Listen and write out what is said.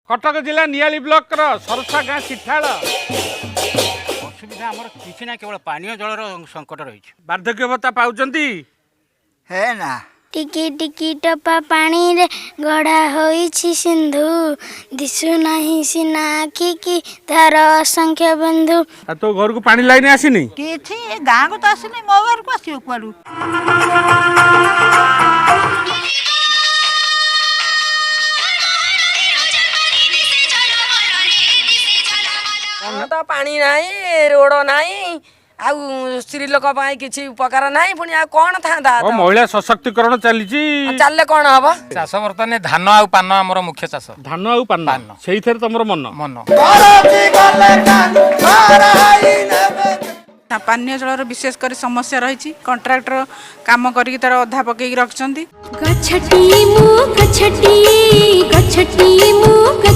କଟକ ଜିଲ୍ଲା ନିଆଳି ବ୍ଲକର ସରସା ଗାଁ ସିଠାଳ। ଅସୁବିଧା ଆମର କିଛି ନାହିଁ, କେବଳ ପାନୀୟ ଜଳର ସଙ୍କଟ ରହିଛି। ବାର୍ଦ୍ଧକ୍ୟ ଭତ୍ତା ପାଉଛନ୍ତି? ହେ ନା। ଟିକି ଟିକି ଟୋପା ପାଣିରେ ଗଢ଼ା ହୋଇଛି ସିନ୍ଧୁ, ଦିଶୁ ନାହିଁ ସିନା ଆଖିକି ତାର ଅସଂଖ୍ୟ ବନ୍ଧୁ। ଆଉ ତୋ ଘରକୁ ପାଣି ଲାଇନ ଆସିନି? କିଛି ଏ ଗାଁକୁ ତ ଆସିନି, ମୋ ଘରକୁ ଆସିବ କୁଆଡୁ? ତ ପାଣି ନାହିଁ, ରୋଡ ନାହିଁ, ଆଉ ସ୍ତ୍ରୀ ଲୋକ ପାଇଁ କିଛି ଉପକାର ନାହିଁ। ପୁଣି ଆଉ କଣ ଥାନ୍ତା? ଓ, ମହିଳା ସଶକ୍ତିକରଣ ଚାଲିଛି। ଚାଲିଲେ କଣ ହବ? ଚାଷ ବର୍ତ୍ତମାନ ଧାନ ଆଉ ପାନ ଆମର ମୁଖ୍ୟ ଚାଷ। ଧାନ ଆଉ ପାନ? ପାନ। ସେଇଥିରେ ତମର ମନ। ମନ। ପାନୀୟ ଜଳର ବିଶେଷ କରି ସମସ୍ୟା ରହିଛି। କଣ୍ଟ୍ରାକ୍ଟର କାମ କରିକି ତାର ଅଧା ପକେଇକି ରଖିଛନ୍ତି। ଗଛଟି ମୁଁ, ଗଛଟି, ଗଛଟି ମୁଁ।